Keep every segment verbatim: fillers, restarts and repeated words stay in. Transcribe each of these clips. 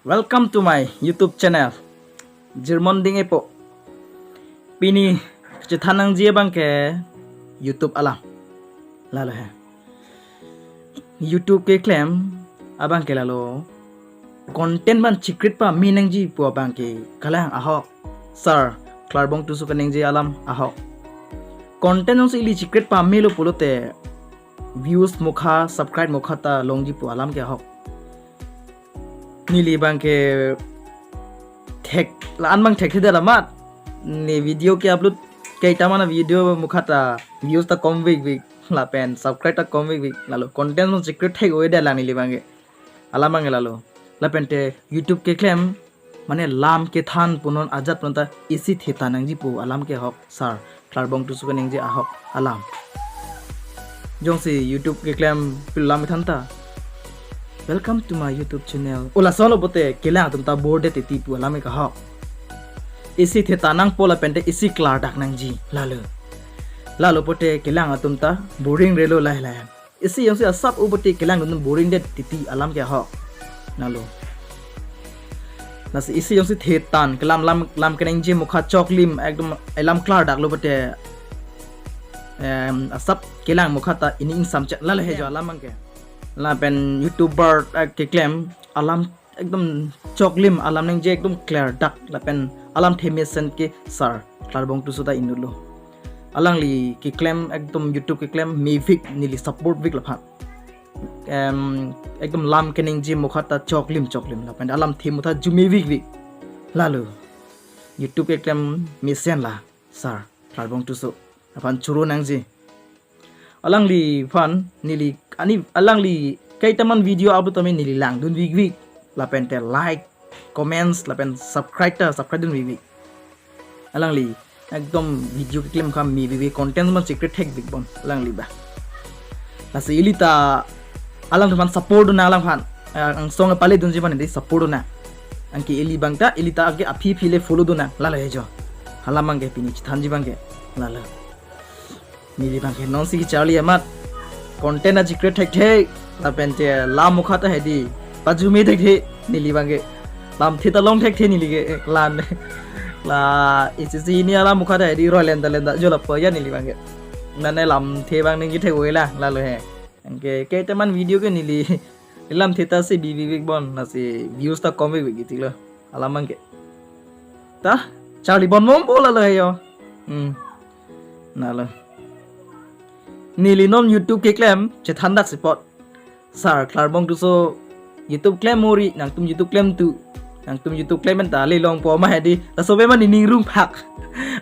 Welcome to my YouTube channel. Jirmon Ding epo. Pini chethan nangji abang ke YouTube alam. Lalo he. YouTube keklem abang ke lalo content abang chikrit pame nangji pu abang ke kelang ahok. Sir Klarbong Tisso kaningje alam ahok. Content jongsi ili chikrit pamelo pulote views mukha, subscribe mukha ta longji pu alam ke ahok. Neli abang ke thek, la-an abang thekthedet amat. Ne video ke-upload kaita mana video mukha ta views ta kom vik vik, lapen subscribe ta kom vik vik. Lalo content abang chikrit thek-oi det lang neli abang ke. Alam abang ke lalo. Lapente YouTube keklem mane lam kethan pu non ajat pu non ta isi theta nangji pu alam ke ahok. Sir Klarbong Tisso kaningje ahok alam. Jongsi YouTube keklem pi lam kethan ta, "Welcome to my YouTube channel." O lasonlo pote kelang atum ta bore det titi pu alam ke ahok. Isi theta nangpo lapente isi klardak nangji. Lalo. Lalo pote kelang atum ta boring relo lailai. Isi jongsi asap u pote kelangdun boring det titi alam ke ahok. Lalo. Lasi isi jongsi thetan kelam lam lam keningje mukha choklim ekdom elam klardaklo pote, em, asap kelang mukha ta ining samchet lalo he jo alam abang ke. Lapen YouTuber, eh, keklem alam ekdom choklim, alam ningje ekdom klardak lapen alamthe mesen ke Sir Klarbong Tisso ta inutlo. Alangli keklem ekdom YouTube keklem me vik, neli support vik laphan. Em, ekdom lam keningje mukha ta choklim choklim lapen alamthe mukha ta jume vik vik. Lalo YouTube keklem mesen la Sir Klarbong Tisso aphan choro nangji. Alangliphan neli ani alangli kaita man video upload tame neli langdun vik vik. Lapente like, comments, lapen subscribe ta subscribe dun vik vik. Alangli ekdom video keklem kha me vik vik, content abang chikrit thek vik bon alangli ba. Lasi ili ta alangphan support dun nang alangphan. Eh, angsong pale dunji abang di support dun nang. Anke ili abang ta, ili ta anke aphi aphi le follow dun nang. Lalo he jo. Alam abang ke pini chethanji abang ke. Lalo. Neli abang ke nonsi kacharli amat. Content achikrit thekthe. Lapente lam mukha ta hedi pajume thekthe. Neli abang ke lamthe ta long thekthe neli ke, eh, lan. La isi isi ini alam mukha ta hedi roi lenda lenda jo lapu ya neli abang ke. Mane lamthe abang ningje thek-oi la, lalo he. Anke kaita man video ke neli lamthe ta si bi bi bi bon, lasi views ta kom bi bi tilo. Alam abang ke. Ta charli bon mom po lalo he jo. Hmm. Lalo. Neli non YouTube keklem chethandak si apot. Sir Klarbong Tisso YouTube klem ori, nangtum YouTube klemthu. Nangtum YouTube klem pen ta le longpo ma hedi. Laso pen ma nening rung phak.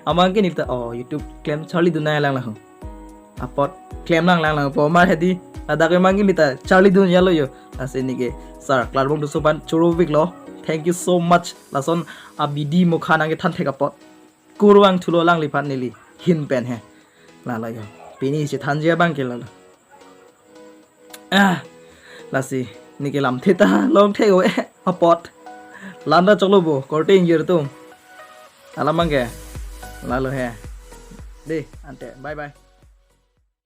Amat ke neli ta, oh, YouTube klem charlidun nang lang lang. Apot klem lang lang lang po ma hedi. Ladak pen ma neli ta charlidun yalo jo. Lasi neke Sir Klarbong Tisso aphan choro viklo. Thank you so much. Lason abidi mukha nangkethan thek apot. Kurvang thulo alangliphan neli ahin pen he. Lalo jo. Pini chethanji abang ke lalo. Ah, lasi neke lamthe ta long thek-oi apot. Lam ta choklo bo, korte ingjir atum. Alam abang ke. Lalo he. Dei, ante. Bye bye.